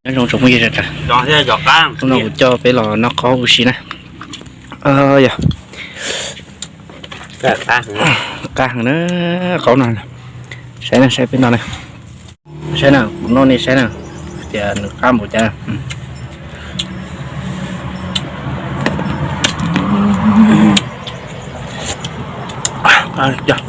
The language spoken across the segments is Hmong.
Nyob zoo tsoom phooj ywg sawv daws, hnub no kuv coj peb los noj qaub ua si na. Yog qab heev na, qaub no. Saib na, saib peb no na. Saib na, kuv noj nej saib na, tias nws qab npaum cas.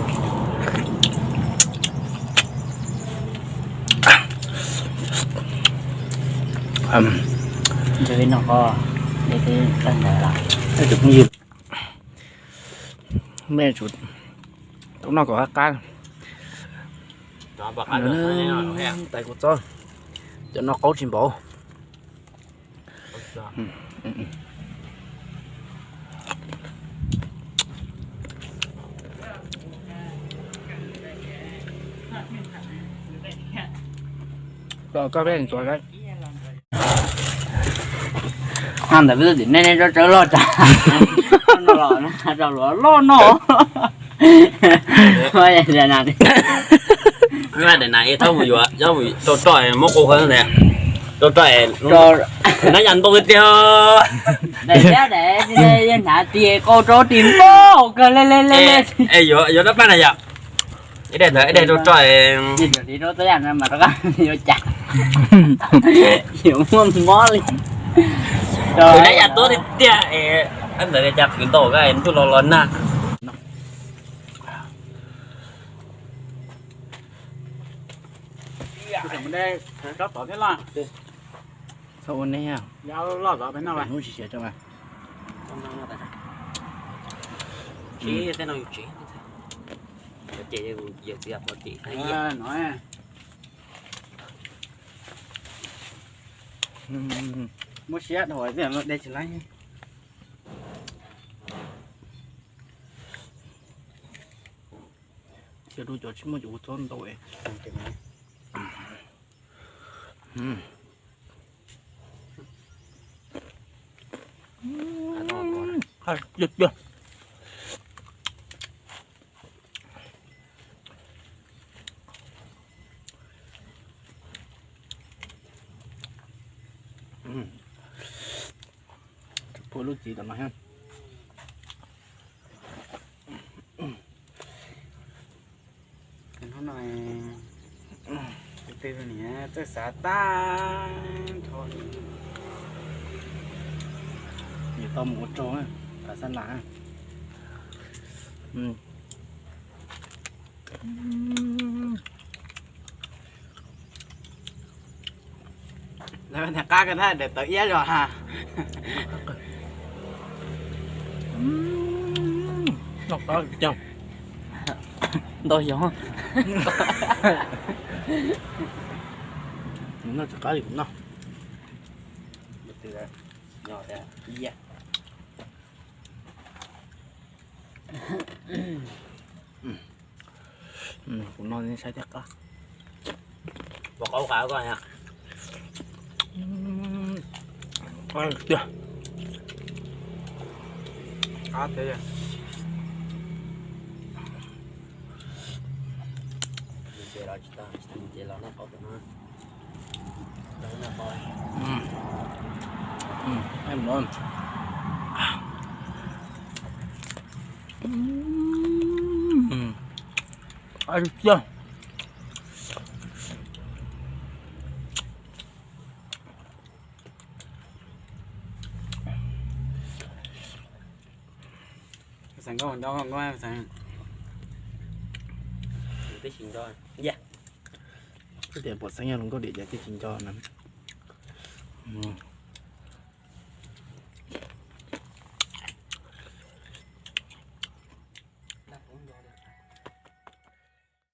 Mej tsum tau noj kom qab qab. Tais kuv txob, cov no qaub tsis npaum. Ntawd peb tim nej nej rov tsawv loj tas, rau luag loj no. Daim na es thaub mus yuav, rau roj muab qau qhov ntawd, rau roj, nab ya ntau tiag. Daim yeej hnav tiag, qau rau tim npauj kawg le le le le. Yuav dab paj na yom. Ib daim ntawd, ib daim rau roj. Yuav cas? Yuav muaj mob li. Nab ya tuab tiag tiag es, ntawd cas qhwv ntau kawg ntuj los los nag. Txhob ua neb, hnub tsis siav rau. Muab siab dhau de tsis laib. Cov dub cov tsis muaj cov ua txob ntau. Pua lub txiv tom no thiab. Hnub no tus twg niam txawj xav tag nrho li. Yuav tau mus ua rau kav xab nas. Lawv qab ko ntag, daim tawv iab zog ha. Noj qab cog. Ntau xyov. Noj tsis qab li kuv noj. Kuv no saib thiab qab. Pom qab qab ko. Qab tiag. Xeev nkauj nco nkauj, twb tsis nco, twb tias pom xeeb yog hluas nkauj dim ces twb tsis nco na.